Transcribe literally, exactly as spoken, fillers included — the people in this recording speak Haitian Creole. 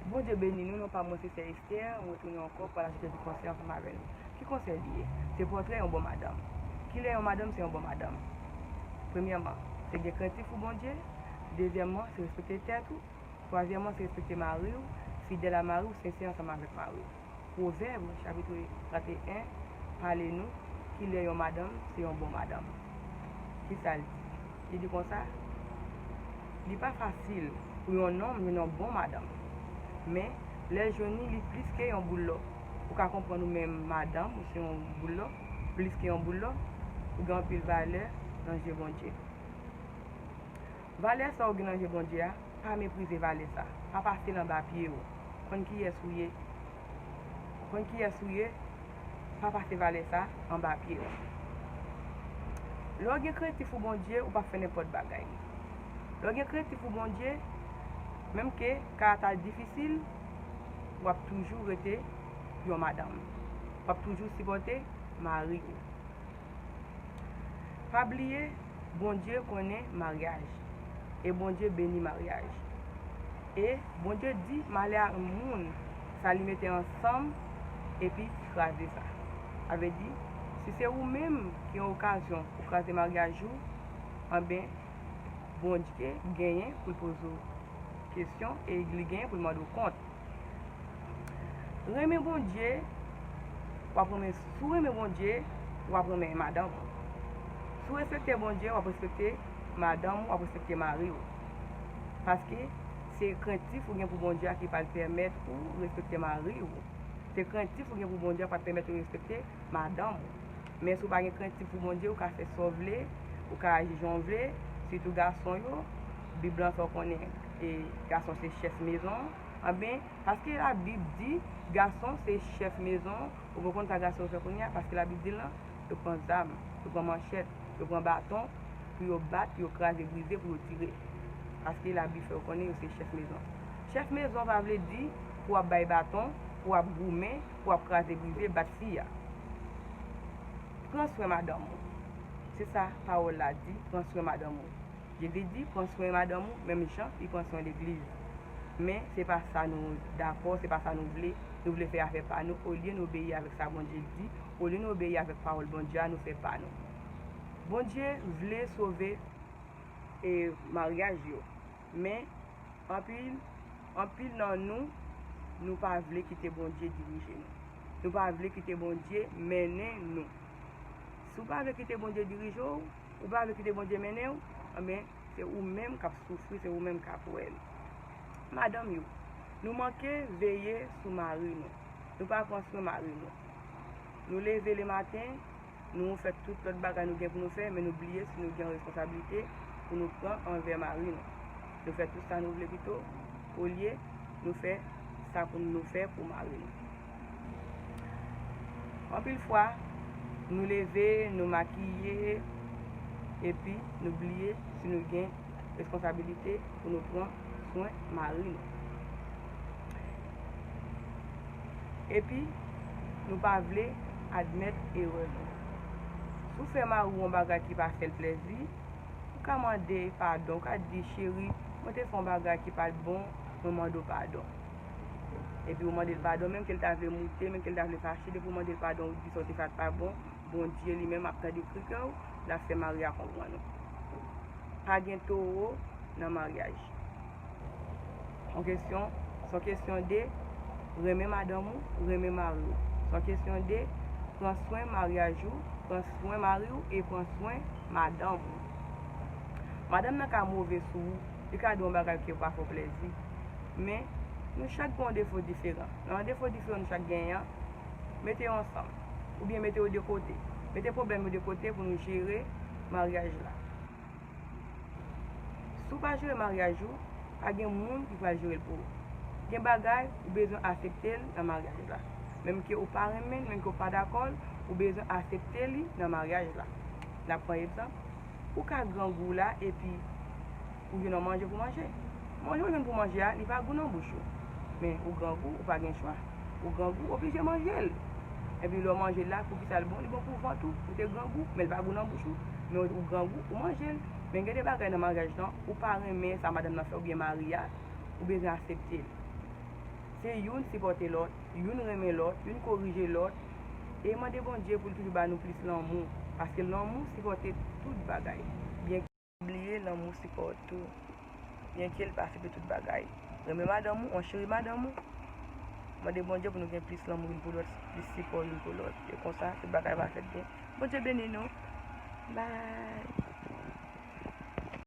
Bondye beni nou, non pa mwen se Sè Esther, mwen retounen ankò pou al ajoute de konsèy ansanm avè nou. Ki konsèy li ye? Se pòtrè yon bon madanm. Kilè yon madanm se yon bon madanm? Premyèman, se gen krentif pou Bondye. Dezyèmman, se respekte tèt ou. Twazyèmman, se respekte mari w, fidèl a mari w, sensè ansanm avèk mari w. Pwovèb, chapit trannteyen, pale nou kilè yon madanm se yon bon madanm. Kisa l di? Li di konsa, li pa fasil pou yon nonm jwenn yon bon madanm. Men, lè l jwenn li, li plis ke yon boul lò. Ou ka konprann ou menm madanm, ou se yon boul lò, plis ke yon boul lò, ou gen anpil valè nan je Bondye. Valè sa ou gen nan je Bondye a, pa meprize valè sa. Pa pase l anba pye w. Konn kiyès ou ye. Konn kiyès ou ye. Pa pase valè sa anba pye w. Lè w gen krentif pou Bondye, ou p ap fè nenpòt bagay. Lè w gen krentif pou Bondye, menm ke kay la ta difisil, w ap toujou rete yon madanm. W ap toujou sipòte mari w. Pa bliye, Bondye konnen maryaj. E Bondye beni maryaj. E Bondye di malè a moun sa li mete ansanm epi kraze sa. Sa vle di, si se ou menm ki gen okazyon pou kraze maryaj ou, anben, Bondye genyen pou l poze w kesyon e li genyen pou l mande w kont. Renmen Bondye, w ap renmen, si w renmen Bondye, w ap renmen madanm ou. Si w respekte Bondye, w ap respekte madanm ou, w ap respekte mari w. Paske se krentif ou gen pou Bondye a ki pral pèmèt ou respekte mari w. Se krentif ou gen pou Bondye a pral pèmèt ou respekte madanm ou. Men si w pa gen krentif pou Bondye, ou ka fè sa w vle, ou ka aji jan w vle, sitou gason yo, Bib lan fè w konnen, e, gason se chèf mezon, anben, paske Labib di, gason se chèf mezon, ou konn sa gason yo fè kounye a, paske Labib di l lan, yo pran zam, yo pran manchèt, yo pran baton, pou yo bat, pou yo kraze, brize, pou yo tire. Paske Labib fè yo konnen yo se chèf mezon. Chèf mezon pa vle di pou w ap bay baton, pou w ap goumen, pou w ap kraze, brize, bat fi a. Pran swen madanm ou. Se sa pawòl la di, pran swen madanm ou. Jezi di, pran swen madanm ou, menm jan li pran swen legliz. Men, se pa sa nou dakò, se pa sa nou vle. Nou vle fè afè pa nou, olye nou obeyi avèk sa Bondye di, olye nou obeyi avèk pawòl Bondye a, nou fè pa nou. Bondye vle sove, e, maryaj yo, men anpil, anpil nan nou, nou pa vle kite Bondye dirije nou. Nou pa vle kite Bondye mennen nou. Si w pa vle kite Bondye dirije w, ou pa vle kite Bondye mennen w, anben, se ou menm k ap soufri, se ou menm k ap wè l. Madanm yo, nou manke veye sou mari nou. Nou pa pran swen mari nou. Nou leve lematen, nou fè tout lòt bagay nou gen pou nou fè, men nou bliye si nou gen yon responsablite pou nou pran anvè mari nou. Nou fè tout sa nou vle pito, olye nou fè sa pou nou fè pou mari nou. Anpil fwa, nou leve, nou makiye, epi nou bliye si nou gen responsabilite pou nou pran swen mari nou. Epi, nou pa vle admèt erè nou. Si w fè mari w yon bagay ki pa fè l plèzi, ou ka mande padon, ou ka di, cheri, mwen te fè yon bagay ki pa t bon, mwen mande w padon. Epi ou mande l padon, menm ke l ta vle moute, menm ke l ta vle fache, depi ou mande l padon, ou di sa w te fè a t pa bon, Bondye li menm ap tande kri kè w, l ap fè mari a konprann ou. Pa gen towo nan maryaj. Yon kesyon, se yon kesyon de renmen madanm ou, renmen mari w. Se yon kesyon de pran swen maryaj ou, pran swen mari w e pran swen madanm ou. Madanm nan ka move sou ou, li ka di yon bagay ki pa fè w plèzi. Men, nou chak gen yon defo diferan. Nan defo diferan nou chak genyen an, mete yo ansanm. Oubyen mete yo de kote. Mete pwoblèm yo de kote pou nou jere maryaj la. Si w pa jere maryaj ou, pa gen moun ki pral jere l pou ou. Gen bagay ou bezwen aksepte l nan maryaj la. Menm ke ou pa renmen l, menm ke ou pa dakò l, ou bezwen aksepte li nan maryaj la. N ap pran egzanp, ou ka grangou la epi ou jwenn yon manje pou manje. Manje ou jwenn pou manje a, li pa gou nan bouch ou. Men ou grangou, ou pa gen chwa. Ou grangou, oblije manje l. Epi lè w manje l la, poukisa l bon? Li bon pou vant ou. Ou te grangou, men l pa gou nan bouch ou. Men ou grangou, ou manje l. Men gen de bagay nan maryaj lan, ou pa renmen sa madanm nan fè oubyen mari a, ou bezwen aksepte l. Se youn sipòte lòt, youn renmen lòt, youn korije lòt. E mande Bondye pou l toujou ba nou plis lanmou, paske lanmou sipòte tout bagay. Byen bliye, lanmou sipòte tou. Byen ke l pa sipòte tout bagay. Renmen madanm ou, on cheri madanm ou. Mande Bondye pou nou gen plis lanmou youn pou lòt, plis sipò youn pou lòt. E konsa, tout bagay va fèt byen. Bondye beni nou. Bye.